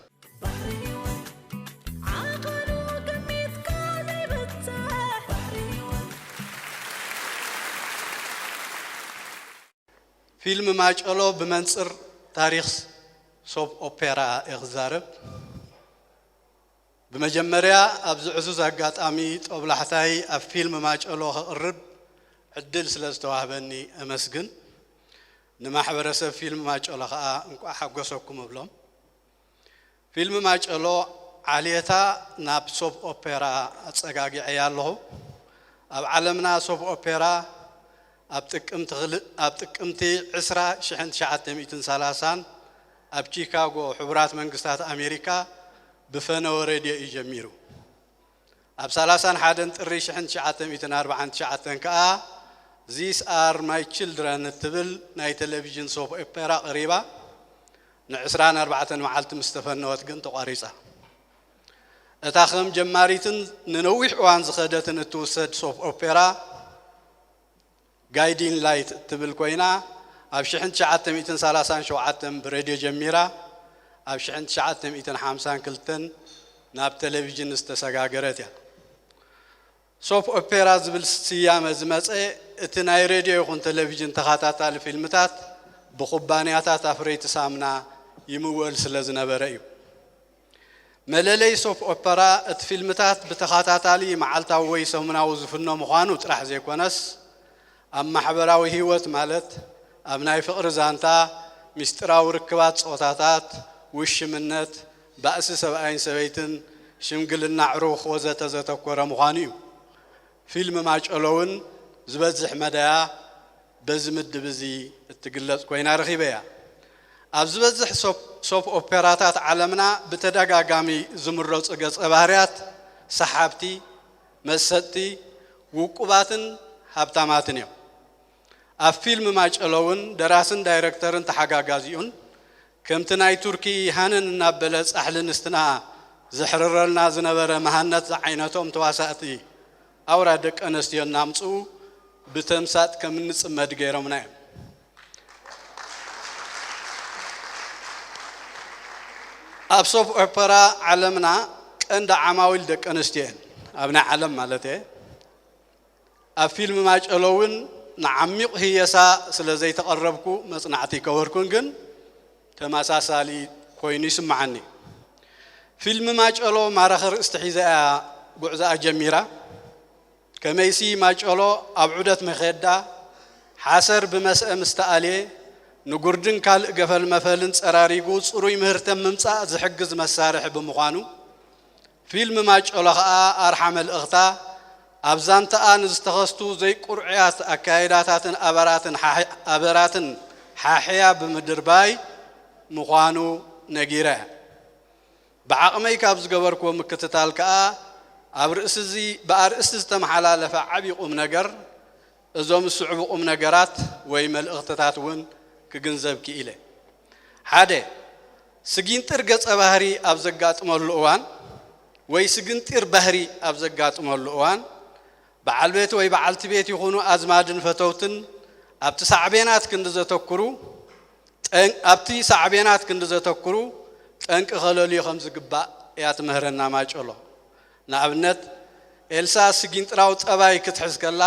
ፊልም ማጨሎ ብመንጽር ታሪኽ ሶፕ ኦፔራ እየ ክዛረብ። ብመጀመርያ ኣብዚ ዕዙዝ ኣጋጣሚ ጦብላሕታይ ኣብ ፊልም ማጨሎ ከቕርብ ዕድል ስለ ዝተዋህበኒ እመስግን። ንማሕበረሰብ ፊልም ማጨሎ ኸኣ እንቋዕ ሓጎሰኩም እብሎም። ፊልም ማጨሎ ዓልየታ ናብ ሶፕ ኦፔራ ኣጸጋጊዐያ ኣለኹ። ኣብ ዓለምና ሶፕ ኦፔራ ኣብ ጥቅምቲ ክል- ኣብ ጥቅምቲ ዕስራ ሽሕን ትሽዓተ ሚእትን ሰላሳን ኣብ ቺካጎ ሕቡራት መንግስታት ኣሜሪካ ብፈነወ ሬድዮ እዩ ጀሚሩ። ኣብ ሰላሳን ሓደን ጥሪ ሽሕን ትሽዓተ ሚእትን ኣርባዓን ትሽዓተን ከኣ These Are My Children እትብል ናይ ቴሌቪዥን ሶፕ ኦፔራ ቀሪባ ንዕስራን ኣርባዕተን መዓልቲ ምስ ተፈነወት ግን ተቋሪጻ። እታ ከም ጀማሪትን ንነዊሕ እዋን ዝኸደትን እትውሰድ ሶፕ ኦፔራ ጋይዲን ላይት እትብል ኮይና፣ ኣብ ሽሕን ትሽዓተ ሚእትን ሰላሳን ሸውዓተን ብሬድዮ ጀሚራ፣ ኣብ ሽሕን ትሽዓተ ሚእትን ሓምሳን ክልተን ናብ ቴሌቪዥን ዝተሰጋገረት እያ። ሶፕ ኦፔራ ዝብል ስያመ ዝመጸ፣ እቲ ናይ ሬድዮ ይኹን ቴሌቪዥን ተኸታታሊ ፊልምታት ብኩባንያታት ኣፍረይቲ ሳምና ይምወል ስለ ዝነበረ እዩ። መለለይ ሶፕ ኦፐራ፣ እቲ ፊልምታት ብተኸታታሊ መዓልታዊ ወይ ሰሙናዊ ዝፍኖ ምዃኑ ጥራሕ ዘይኮነስ፣ ኣብ ማሕበራዊ ህይወት፣ ማለት ኣብ ናይ ፍቕሪ ዛንታ፣ ሚስጢራዊ ርክባት ጾታታት፣ ውሽምነት፣ ባእሲ ሰብኣይን ሰበይትን፣ ሽምግልና ኣዕሩኽ ወዘተ ዘተኮረ ምዃኑ እዩ። ፊልም ማጨሎ እውን ዝበዝሕ መዳያ በዚ ምድብ እዚ እትግለጽ ኮይና ረኺበያ። ኣብ ዝበዝሕ ሶፕ፣ ሶፕ ኦፔራታት ዓለምና ብተደጋጋሚ ዝምረጹ ገጸ ባህርያት ሰሓብቲ፣ መሰጥቲ፣ ውቁባትን ሃብታማትን እዮም። ኣብ ፊልም ማጨሎ እውን ደራስን ዳይረክተርን ተሓጋጋዚኡን ከምቲ ናይ ቱርኪ ሃነን እናበለ ጻሕሊ ንስትና ዘሕርረልና ዝነበረ መሃነት ዝዓይነቶም ተዋሳእቲ ኣውራ ደቂ ኣንስትዮ እናምጽኡ ብተምሳጥ ከም እንጽመድ ገይሮምና እዮም። ኣብ ሶፕ ኦፐራ ዓለምና ቀንዲ ዓማዊል ደቂ ኣንስትዮ እየን፣ ኣብ ናይ ዓለም ማለት እየ። ኣብ ፊልም ማጨሎ እውን ንዓሚቕ ህየሳ ስለ ዘይተቐረብኩ መጽናዕቲ ኣይከበርኩን፣ ግን ተመሳሳሊ ኮይኑ ይስምዓኒ። ፊልም ማጨሎ ማራኺ ርእስቲ ሒዛ እያ ጉዕዞኣ ጀሚራ። ከመይሲ ማጨሎ ኣብ ዑደት መኼዳ ሓሰር ብመስአ ምስ ተኣልየ ንጉርድን ካልእ ገፈል መፈልን ጸራሪጉ ጽሩይ ምህርቲ ኣብ ምምጻእ ዝሕግዝ መሳርሒ ብምዃኑ፣ ፊልም ማጨሎ ኸኣ ኣርሓ መልእኽታ ኣብ ዛንታኣ ንዝተኸስቱ ዘይቁርዕያት ኣካይዳታትን ኣበራትን ሓ-፣ ኣበራትን ሓሕያ ብምድርባይ ምዃኑ ነጊራ እያ። ብዓቕመይ ካብ ዝገበርክዎ ምክትታል ከኣ ኣብ ርእሲ እዚ፣ ብኣርእስቲ ዝተመሓላለፈ ዓቢ ቁም ነገር እዞም ዝስዕቡ ቁም ነገራት ወይ መልእኽትታት እውን ክግንዘብ ክኢለ። ሓደ፣ ስጊንጢር ገጸ ባህሪ ኣብ ዘጋጥመሉ እዋን ወይ ስግንጢር ባህሪ ኣብ ዘጋጥመሉ እዋን፣ በዓል ቤት ወይ በዓልቲ ቤት ይኹኑ ኣዝማድን ፈተውትን ኣብቲ ሳዕቤናት ክንዲ ዘተኩሩ፣ ጠን-፣ ኣብቲ ሳዕቤናት ክንዲ ዘተኩሩ ጠንቂ ከለልዩ ከም ዝግባእ እያ ትምህረና ማጨሎ። ንኣብነት፣ ኤልሳ ስጊንጢራዊ ጠባይ ክትሕዝ ከላ፣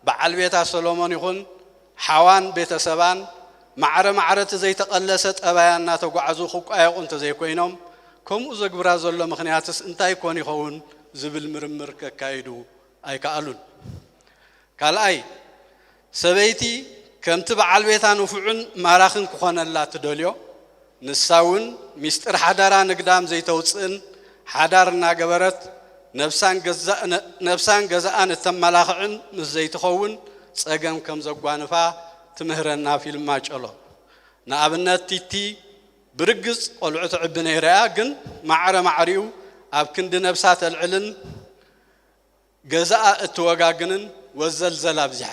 በዓል ቤታ ሰሎሞን ይኹን ሓዋን ቤተሰባን ማዕረ ማዕረ እቲ ዘይተቐለሰ ጠባያ እናተጓዕዙ ክቋየቑ እንተዘይኮይኖም፣ ከምኡ ዘግብራ ዘሎ ምኽንያትስ እንታይ ኮን ይኸውን ዝብል ምርምር ከካይዱ ኣይከኣሉን። ካልኣይ፣ ሰበይቲ ከምቲ በዓል ቤታ ንፉዕን ማራኽን ክኾነላ ትደልዮ፣ ንሳ እውን ሚስጥር ሓዳራ ንግዳም ዘይተውጽእን ሓዳር እናገበረት ነብሳን ገዛእ-፣ ነ-፣ ነብሳን ገዛኣን እተመላኽዕን ምስ ዘይትኸውን ጸገም ከም ዘጓንፋ ትምህረና ፊልም ማጨሎ። ንኣብነት ቲቲ ብርግጽ ቆልዑ ትዕቢ ነይራ እያ፣ ግን ማዕረ ማዕሪኡ ኣብ ክንዲ ነብሳ ተልዕልን ገዛኣ እትወጋግንን ወዘልዘል ኣብዚሓ።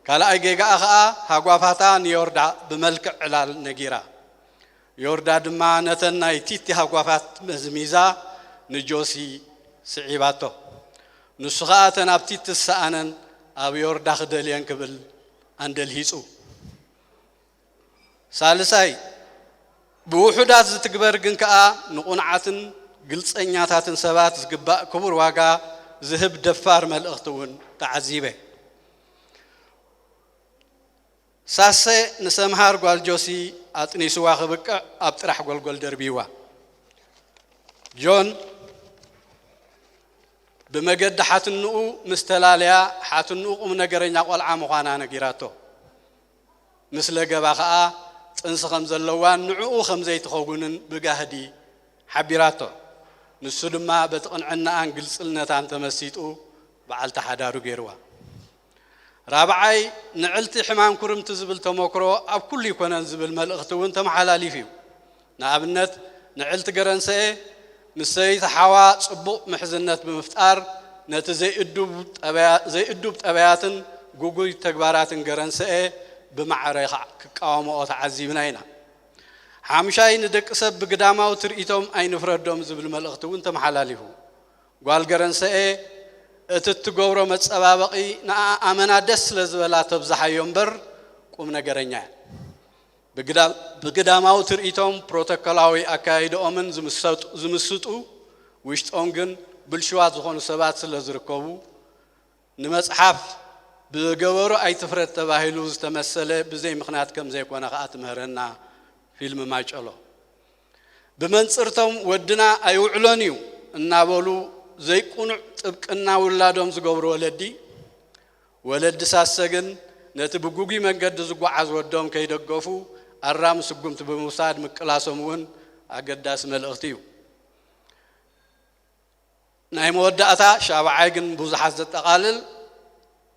ካልኣይ ጌጋኣ ኸኣ ሃጓፋታ ንዮርዳ ብመልክዕ ዕላል ነጊራ። ዮርዳ ድማ ነተን ናይ ቲቲ ሃጓፋት መዝሚዛ ንጆሲ ስዒባቶ። ንሱ ኸኣ እተን ኣብ ቲቲ ዝሰኣነን ኣብ ዮርዳ ክደልየን ክብል ኣንደልሂጹ። ሳልሳይ፣ ብውሑዳት ዝትግበር ግን ከኣ ንቑንዓትን ግልጸኛታትን ሰባት ዝግባእ ክቡር ዋጋ ዝህብ ደፋር መልእኽቲ እውን ተዓዚበ። ሳሰ ንሰምሃር ጓል ጆሲ ኣጥኒስዋ ክብቅዕ ኣብ ጥራሕ ጎልጎል ደርቢዋ። ጆን ብመገዲ ሓትንኡ ምስ ተላለያ፣ ሓትንኡ ቁም ነገረኛ ቆልዓ ምዃና ነጊራቶ። ምስ ለገባ ኸኣ ጥንሲ ከም ዘለዋን ንዕኡ ከም ዘይትኸውንን ብጋህዲ ሓቢራቶ። ንሱ ድማ በቲ ቅንዕናኣን ግልጽልነታን ተመሲጡ በዓልቲ ሓዳሩ ገይርዋ። ራብዓይ፣ ንዕልቲ ሕማም ኩርምቲ ዝብል ተመክሮ ኣብ ኩሉ ይኮነን ዝብል መልእኽቲ እውን ተመሓላሊፉ እዩ። ንኣብነት፣ ንዕልቲ ገረንሰኤ ምስ ሰበይቲ ሓዋ ጽቡቕ ምሕዝነት ብምፍጣር፣ ነቲ ዘይእዱብ ጠበያ-፣ ዘይእዱብ ጠበያትን ግጉይ ተግባራትን ገረንሰኤ ብማዕረ ክቃወምኦ ተዓዚብና ኢና። ሓምሻይ፣ ንደቂ ሰብ ብግዳማዊ ትርኢቶም ኣይንፍረዶም ዝብል መልእኽቲ እውን ተመሓላሊፉ። ጓል ገረንሰኤ እቲ እትገብሮ መጸባበቒ ንኣ ኣመና ደስ ስለ ዝበላ ተብዝሓዮ እምበር ቁም ነገረኛ እያ። ብግዳማዊ ትርኢቶም ፕሮቶኮላዊ ኣካያይድኦምን ዝምስጡ ውሽጦም ግን ብልሽዋት ዝኾኑ ሰባት ስለ ዝርከቡ ንመጽሓፍ ብገበሩ ኣይትፍረድ ተባሂሉ ዝተመሰለ ብዘይ ምኽንያት ከም ዘይኮነ ከኣ ትምህረና ፊልም ማጨሎ። ብመንጽርቶም ወድና ኣይውዕሎን እዩ እናበሉ ዘይቁኑዕ ጥብቅና ውላዶም ዝገብሩ ወለዲ፣ ወለዲ ሳሰ ግን ነቲ ብጉጉይ መንገዲ ዝጓዓዝ ወዶም ከይደገፉ ኣራሚ ስጉምቲ ብምውሳድ ምቅላሶም እውን ኣገዳሲ መልእኽቲ እዩ። ናይ መወዳእታ ሻብዓይ ግን ብዙሓት ዘጠቓልል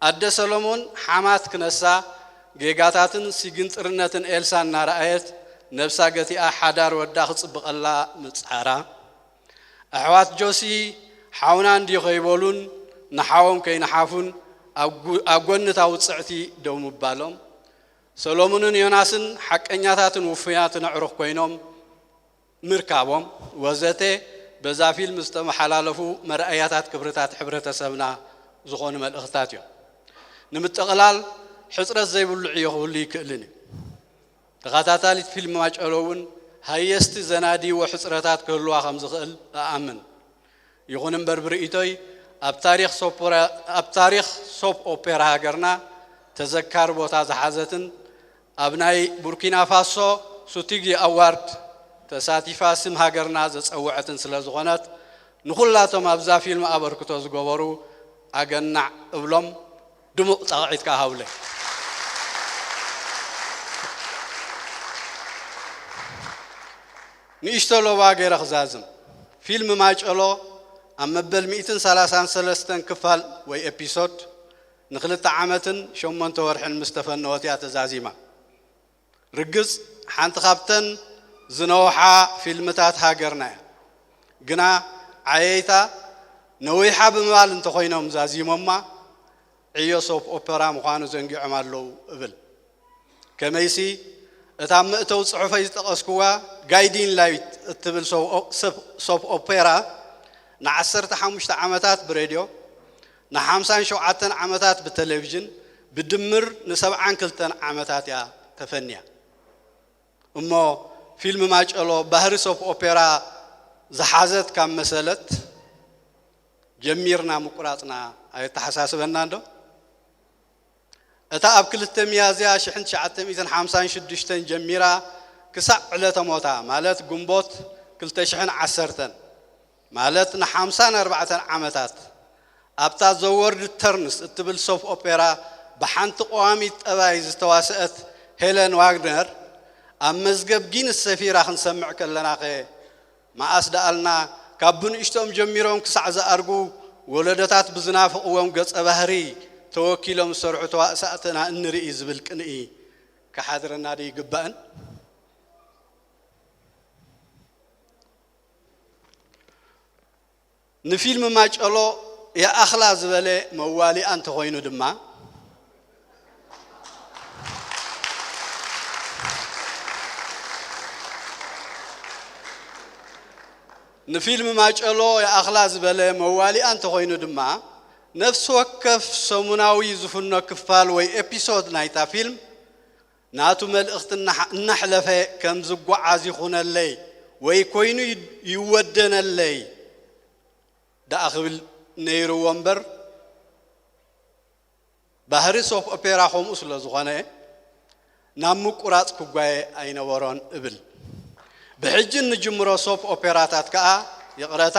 ኣደ ሰሎሞን ሓማት ክነሳ ጌጋታትን ሲግንጥርነትን ኤልሳ እናረኣየት ነብሳ ገቲኣ ሓዳር ወዳ ክጽብቐላ ምጽዓራ፣ ኣሕዋት ጆሲ ሓውና እንድዩ ከይበሉን ንሓዎም ከይነሓፉን ኣብ ጎኒ እታ ውጽዕቲ ደው ምባሎም፣ ሰሎሙንን ዮናስን ሓቀኛታትን ውፉያትን ኣዕሩኽ ኮይኖም ምርካቦም ወዘተ በዛ ፊልም ዝተመሓላለፉ መርኣያታት ክብርታት ሕብረተሰብና ዝኾኑ መልእኽትታት እዮም። ንምጥቕላል ሕፅረት ዘይብሉ ዕዮ ክህሉ ይክእልን እዩ። ተኸታታሊት ፊልም ማጨሎ እውን ሃየስቲ ዘናድይዎ ሕፅረታት ክህልዋ ከም ዝኽእል እኣምን። ይኹን እምበር ብርእይቶይ ኣብ ታሪኽ ሶፕ ኦፔራ ሃገርና ተዘካሪ ቦታ ዝሓዘትን ኣብ ናይ ቡርኪና ፋሶ ሱቲጊ ኣዋርድ ተሳቲፋ ስም ሃገርና ዘጸወዐትን ስለ ዝኾነት ንኹላቶም ኣብዛ ፊልም ኣበርክቶ ዝገበሩ ኣገናዕ እብሎም። ድሙቕ ጣቕዒት ከኣ ሃብለይ። ንእሽቶ ሎባ ገይረ ክዛዝም። ፊልም ማጨሎ ኣብ መበል ሚእትን ሰላሳን ሰለስተን ክፋል ወይ ኤፒሶድ ንክልተ ዓመትን ሸሞንተ ወርሕን ምስ ተፈነወት እያ ተዛዚማ። ርግጽ ሓንቲ ካብተን ዝነውሓ ፊልምታት ሃገርና እያ። ግና ዓየይታ ነዊሓ ብምባል እንተኾይኖም ዛዚሞማ ዕዮ ሶፕ ኦፐራ ምዃኑ ዘንጊዖም ኣለዉ እብል። ከመይሲ እታ ኣብ መእተዊ ጽሑፈይ ዝጠቐስክዋ ጋይዲን ላይት እትብል ሶፕ ኦፔራ ንዓሰርተ ሓሙሽተ ዓመታት ብሬድዮ ንሓምሳን ሸውዓተን ዓመታት ብተሌቪዥን ብድምር ንሰብዓን ክልተን ዓመታት እያ ተፈንያ። እሞ ፊልም ማጨሎ ባህሪ ሶፕ ኦፔራ ዝሓዘት ካብ መሰለት ጀሚርና ምቁራጽና ኣየተሓሳስበናን ዶ? እታ ኣብ ክልተ ሚያዝያ ሽሕን ትሽዓተ ሚእትን ሓምሳን ሽዱሽተን ጀሚራ ክሳዕ ዕለተ ሞታ ማለት ግንቦት ክልተ ሽሕን ዓሰርተን ማለት ንሓምሳን ኣርባዕተን ዓመታት ኣብታ ዘ ወርልድ ተርንስ እትብል ሶፕ ኦፔራ ብሓንቲ ቀዋሚት ጠባይ ዝተዋስአት ሄለን ዋግነር ኣብ መዝገብ ጊንስ ሰፊራ ክንሰምዕ ከለናኸ መኣስ ደኣልና ካብ ብንእሽቶም ጀሚሮም ክሳዕ ዝኣርጉ ወለዶታት ብዝናፍቕዎም ገጸ ባህሪ ተወኪሎም ዝሰርሑ ተዋሳእትና እንርኢ ዝብል ቅንኢ ክሓድረና ዶ ይግባእን? ንፊልም ማጨሎ ይኣኽላ ዝበለ መዋሊኣ እንተኾይኑ ድማ ንፊልም ማጨሎ ይኣኽላ ዝበለ መዋሊኣ እንተኾይኑ ድማ ነፍሲ ወከፍ ሰሙናዊ ዝፍኖ ክፋል ወይ ኤፒሶድ ናይታ ፊልም ናቱ መልእኽቲ እናሓ- እናሕለፈ ከም ዝጓዓዝ ይኹነለይ ወይ ኮይኑ ይ- ይወደነለይ ደኣ ክብል ነይርዎ እምበር ባህሪ ሶፕ ኦፔራ ከምኡ ስለ ዝኾነ ናብ ምቁራፅ ክጓየ ኣይነበሮን እብል። ብሕጂ እንጅምሮ ሶፕ ኦፔራታት ከኣ ይቕረታ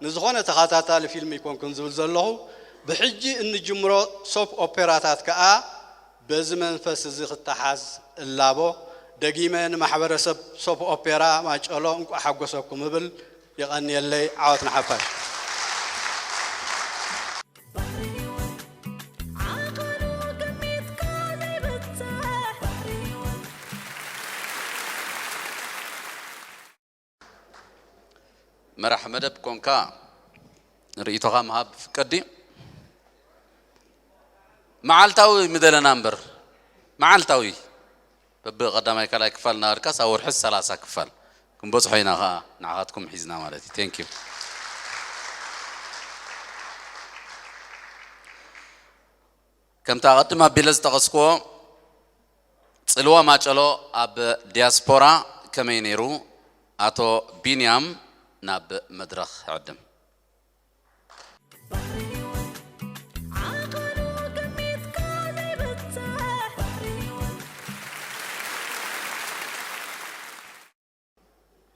ንዝኾነ ተኸታታሊ ፊልም ኣይኮንኩን ዝብል ዘለኹ ብሕጂ እንጅምሮ ሶፕ ኦፔራታት ከኣ በዚ መንፈስ እዚ ክተሓዝ እላቦ። ደጊመ ንማሕበረሰብ ሶፕ ኦፔራ ማጨሎ እንቋዕ ሓጎሰኩም እብል። የቐንየለይ። ዓወት ንሓፋሽ። መራሕ መደብ ኮንካ ርእይቶኻ ምሃብ ፍቀድ ድዩ? መዓልታዊ ምደለና እምበር፣ መዓልታዊ በብቐዳማይ ካልኣይ ክፋል እናበልካስ ኣብ ወርሒ ሰላሳ ክፋል ክንበጽሖ ኢና። ኸዓ ንዓኻትኩም ሒዝና ማለት እዩ። Thank you። ከምቲ ኣቐድም ኣቢለ ዝጠቐስክዎ፣ ጽልዋ ማጨሎ ኣብ ዲያስፖራ ከመይ ነይሩ? ኣቶ ቢንያም፣ ናብ መድረኽ ዕድም።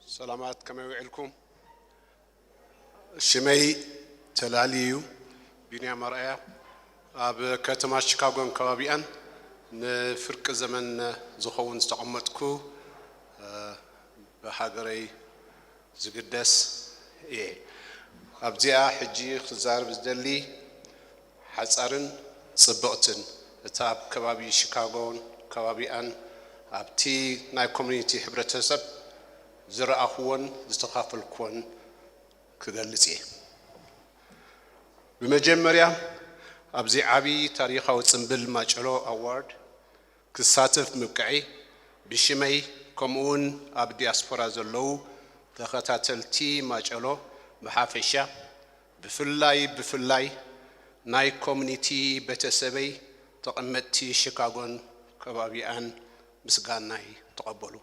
ሰላማት፣ ከመይ ውዒልኩም? ሽመይ ተላሊ እዩ፣ ቢንያም ኣርኣያ። ኣብ ከተማ ሺካጎን ከባቢኣን ንፍርቂ ዘመን ዝኸውን ዝተቐመጥኩ፣ እ፣ ብሃገረይ ዝግደስ እየ። ኣብዚኣ ሕጂ ክዛረብ ዝደሊ ሓጻርን ጽብቕትን፣ እታ ኣብ ከባቢ ሺካጎን ከባቢኣን ኣብቲ ናይ ኮሚኒቲ ሕብረተሰብ ዝረኣኹዎን ዝተኻፈልኩዎን ክገልጽ እየ። ብመጀመርያ ኣብዚ ዓቢ ታሪኻዊ ጽምብል ማጨሎ ኣዋርድ ክሳተፍ ምብቅዐይ ብሽመይ ከምኡውን ኣብ ዲያስፖራ ዘለዉ ተኸታተልቲ ማጨሎ ብሓፈሻ ብፍላይ ብፍላይ ናይ ኮሚኒቲ ቤተሰበይ ተቐመጥቲ ሺካጎን ከባቢኣን ምስጋናይ ተቐበሉ።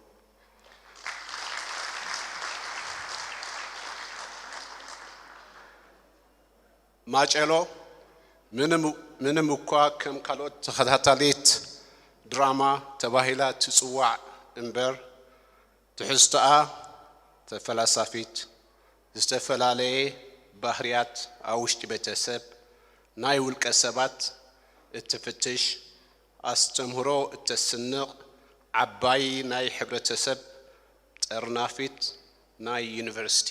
ማጨሎ ምንም ምንም እኳ ከም ካልኦት ተኸታታሊት ድራማ ተባሂላ ትጽዋዕ እምበር ትሕዝቶኣ ተፈላሳፊት፣ ዝተፈላለየ ባህርያት ኣብ ውሽጢ ቤተሰብ፣ ናይ ውልቀ ሰባት እትፍትሽ፣ ኣስተምህሮ እተስንቕ ዓባይ ናይ ሕብረተሰብ ጠርናፊት ናይ ዩኒቨርሲቲ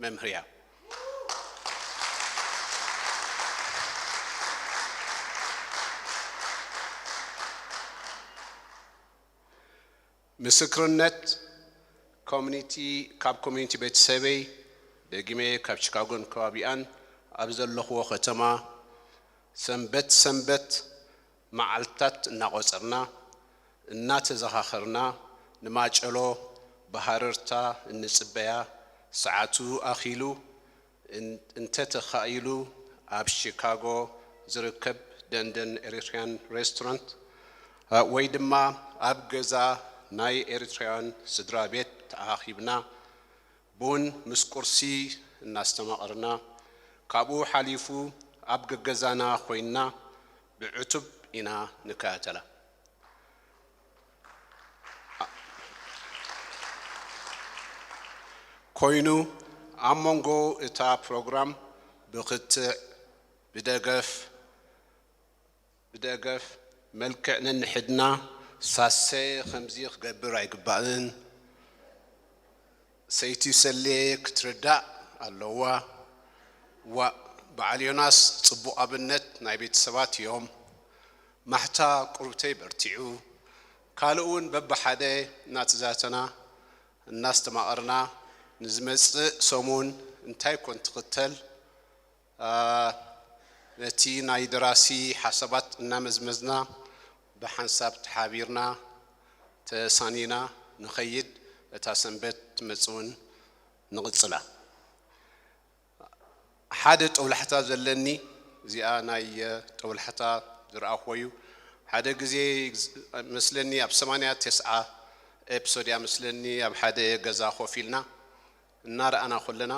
መምህር እያ። ምስክርነት ኮሚኒቲ ካብ ኮሚኒቲ ቤተሰበይ ደጊመ ካብ ቺካጎን ከባቢኣን ኣብ ዘለኽዎ ከተማ ሰንበት ሰንበት መዓልትታት እናቖጸርና እናተዘኻኸርና ንማጨሎ ብሃረርታ እንጽበያ ሰዓቱ ኣኺሉ እንተተኻኢሉ ኣብ ሺካጎ ዝርከብ ደንደን ኤሪትሪያን ሬስቶራንት ወይ ድማ ኣብ ገዛ ናይ ኤሪትራውያን ስድራ ቤት ተኣኻኺብና ቡን ምስ ቁርሲ እናስተማቐርና ካብኡ ሓሊፉ ኣብ ገገዛና ኮይንና ብዕቱብ ኢና ንከታተላ። ኮይኑ ኣብ መንጎ እታ ፕሮግራም ብክትዕ ብደገፍ ብደገፍ መልክዕ ነንሕድና ሳሰ ከምዚ ክገብር ኣይግባእን ሰይቲ ሰሌ ክትርዳእ ኣለዋ። ዋእ በዓል ዮናስ ጽቡቕ ኣብነት ናይ ቤተሰባት እዮም። ማሕታ ቁርብተይ በርቲዑ። ካልእ እውን በብሓደ እናተዛተና እናስተማቐርና ንዝመጽእ ሰሙን እንታይ ኮን ትኽተል ነቲ ናይ ደራሲ ሓሳባት እናመዝመዝና ብሓንሳብ ተሓቢርና ተሳኒና ንኸይድ እታ ሰንበት ትመጽእ እውን ንቕጽላ። ሓደ ጠውላሕታ ዘለኒ እዚኣ ናይ ጠውላሕታ ዝረኣኽዎ እዩ። ሓደ ግዜ መስለኒ ኣብ ሰማንያ ተስዓ ኤፕሶድያ መስለኒ ኣብ ሓደ ገዛ ኮፍ ኢልና እናረኣና ኮለና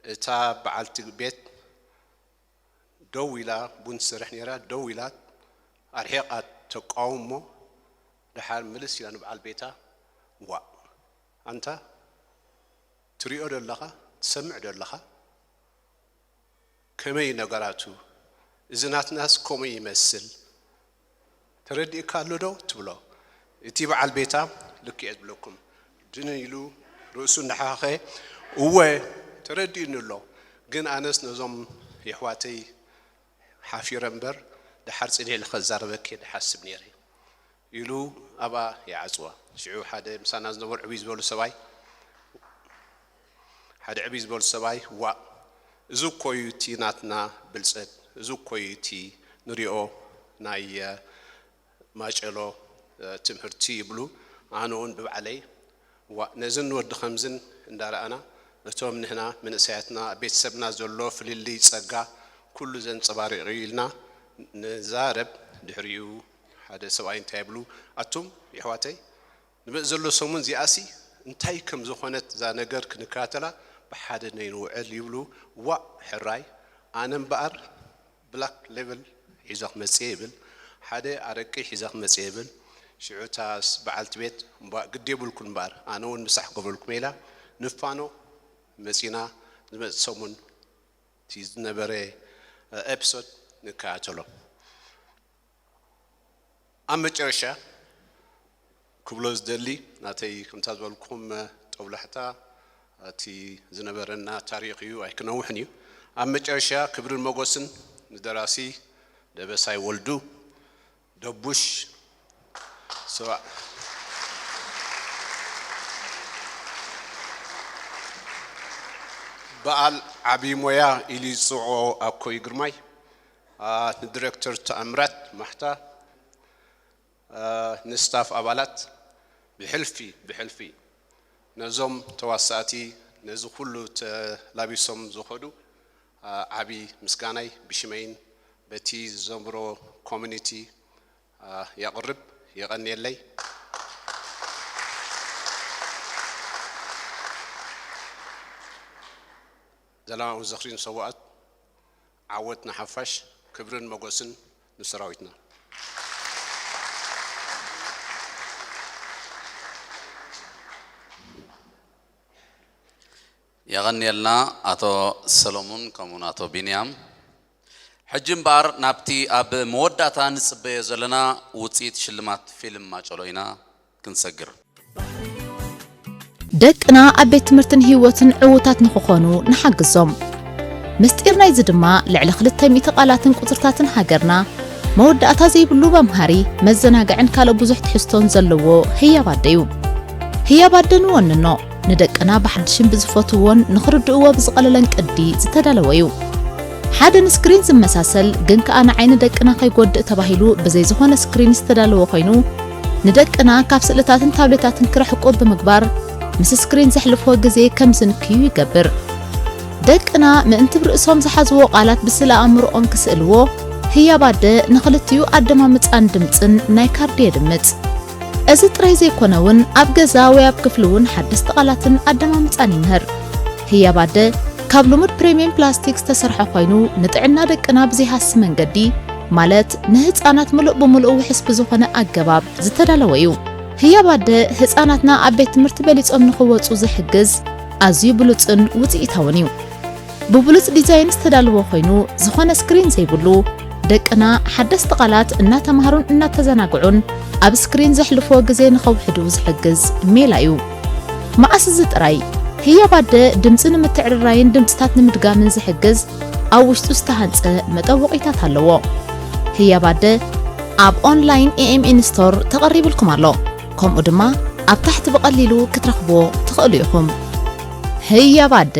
እታ በዓልቲ ቤት ደው ኢላ ቡን ትሰርሕ ነይራ ደው ኢላ ኣርሒቓ ተቃውሞ ደሓር ምልስ ኢላ ንበዓል ቤታ ዋእ ኣንታ ትሪኦ ዶ ኣለኻ ትሰምዕ ዶ ኣለኻ ከመይ ነገራቱ እዚ ናትናስ ከምኡ ይመስል ተረዲእካ ኣሎ ዶ ትብሎ እቲ በዓል ቤታ ልክዕ እየ ዝብለኩም ድንን ኢሉ ርእሱ እንዳሓኸኸ እወ ተረዲኡኒ ኣሎ ግን ኣነስ ነዞም የሕዋተይ ሓፊረ እምበር ደሓር ጽኒሕ ኢለ ከዛረበኪ እየ ዝሓስብ ነይረ ኢሉ ኣብኣ ይዓጽዋ። ሽዑ ሓደ ምሳና ዝነበሩ ዕብይ ዝበሉ ሰብኣይ ሓደ ዕብይ ዝበሉ ሰብኣይ ዋእ እዚ እኮ እዩ እቲ ናትና ብልጸት እዚ እኮ እዩ እቲ ንሪኦ ናይ ማጨሎ ትምህርቲ ይብሉ። ኣነ እውን ብባዕለይ ዋ ነዝን ወዲ ከምዝን እንዳረኣና እቶም ንህና መንእሰያትና ቤተሰብና ዘሎ ፍልልይ ጸጋ ኩሉ ዘንጸባርቕ እዩ ኢልና ንዛረብ። ድሕሪኡ ሓደ ሰብኣይ እንታይ ይብሉ፣ ኣቱም የሕዋተይ ንመጽእ ዘሎ ሰሙን እዚኣሲ እንታይ ከም ዝኾነት እዛ ነገር ክንከታተላ ብሓደ ነይንውዕል ይብሉ። ዋእ ሕራይ ኣነ እምበኣር ብላክ ሌብል ሒዘ ክመጽእ ይብል፣ ሓደ ኣረቂ ሒዘ ክመጽእ ይብል። ሽዑ እታ በዓልቲ ቤት እምቧእ ግዲ የብልኩን እምበኣር ኣነ እውን ምሳሕ ክብለልኩም ኢላ ንፋኖ መጺና ዝመጽእ ሰሙን እቲ ዝነበረ ኤፒሶድ ንከታተሎ። ኣብ መጨረሻ ክብሎ ዝደሊ ናተይ ከምታ ዝበልኩም ጦብላሕታ እቲ ዝነበረና ታሪኽ እዩ ኣይክነውሕን እዩ። ኣብ መጨረሻ ክብርን መጎስን ንደራሲ ደበሳይ ወልዱ ደቡሽ ሰብኣ በዓል ዓብዪ ሞያ ኢሉ ዝፅውዖ ኣኮይ ግርማይ ንዲሬክተር ተኣምራት ማሕታ ንስታፍ ኣባላት ብሕልፊ ብሕልፊ ነዞም ተዋሳእቲ ነዚ ኩሉ ተላቢሶም ዝኸዱ ዓቢ ምስጋናይ ብሽመይን በቲ ዝዘምሮ ኮሚኒቲ የቕርብ። የቐንየለይ። ዘላለማዊ ዝኽሪ ንሰዋኣት። ዓወት ንሓፋሽ፣ ክብርን መጎስን ንሰራዊትና። የቐንየልና ኣቶ ሰሎሙን ከምኡውን ኣቶ ቢንያም። ሕጂ እምበኣር ናብቲ ኣብ መወዳእታ ንጽበዮ ዘለና ውጽኢት ሽልማት ፊልም ማጨሎ ኢና ክንሰግር። ደቅና ኣብ ቤት ትምህርትን ህይወትን ዕዉታት ንኽኾኑ ንሓግዞም። ምስጢር ናይዚ ድማ ልዕሊ ክልተ ሚእቲ ቃላትን ቁጽርታትን ሃገርና፣ መወዳእታ ዘይብሉ መምሃሪ፣ መዘናግዕን ካልእ ብዙሕ ትሕዝቶን ዘለዎ ህያብ ኣደ እዩ። ህያብ ኣደ ንወንኖ፣ ንደቅና ብሓድሽን ብዝፈትውዎን ንኽርድእዎ ብዝቐለለን ቅዲ ዝተዳለወ እዩ። ሓደ ንስክሪን ዝመሳሰል ግን ከኣ ንዓይኒ ደቅና ከይጎድእ ተባሂሉ ብዘይ ዝኾነ ስክሪን ዝተዳለወ ኮይኑ፣ ንደቅና ካብ ስእልታትን ታብሌታትን ክርሕቁ ብምግባር ምስ ስክሪን ዘሕልፍዎ ግዜ ከም ዝንክዩ ይገብር። ደቅና ምእንቲ ብርእሶም ዝሓዝዎ ቃላት ብስእለ ኣእምሮኦም ክስእልዎ ህያብ ኣደ ንኽልቲኡ ኣደማምጻን ድምጽን ናይ ካርዲ የድምጽ። እዚ ጥራይ ዘይኮነ እውን ኣብ ገዛ ወይ ኣብ ክፍሊ እውን ሓደስቲ ቃላትን ኣደማምጻን ይምህር። ህያብ ኣደ ካብ ልሙድ ፕሪምየም ፕላስቲክ ዝተሰርሐ ኮይኑ ንጥዕና ደቅና ብዘይሃሲ መንገዲ ማለት ንህጻናት ምሉእ ብምሉእ ውሕስ ብዝኾነ ኣገባብ ዝተዳለወ እዩ። ህያብ ኣደ ህጻናትና ኣብ ቤት ትምህርቲ በሊጾም ንኽወጹ ዝሕግዝ ኣዝዩ ብሉጽን ውጽኢታውን እዩ። ብብሉጽ ዲዛይን ዝተዳለወ ኮይኑ ዝኾነ ስክሪን ዘይብሉ ደቅና ሓደስቲ ቃላት እናተማሃሩን እናተዘናግዑን ኣብ ስክሪን ዘሕልፍዎ ግዜ ንኸውሕዱ ዝሕግዝ ሜላ እዩ። መኣስ እዚ ጥራይ ህያብ ኣደ ድምጺ ንምትዕርራይን ድምጽታት ንምድጋምን ዝሕግዝ ኣብ ውሽጡ ዝተሃንጸ መጠወቒታት ኣለዎ። ህያብ ኣደ ኣብ ኦንላይን ኤኤምኤን ስቶር ተቐሪብልኩም ኣሎ። ከምኡ ድማ ኣብ ታሕቲ ብቐሊሉ ክትረኽብዎ ትኽእሉ ኢኹም። ህያብ ኣደ።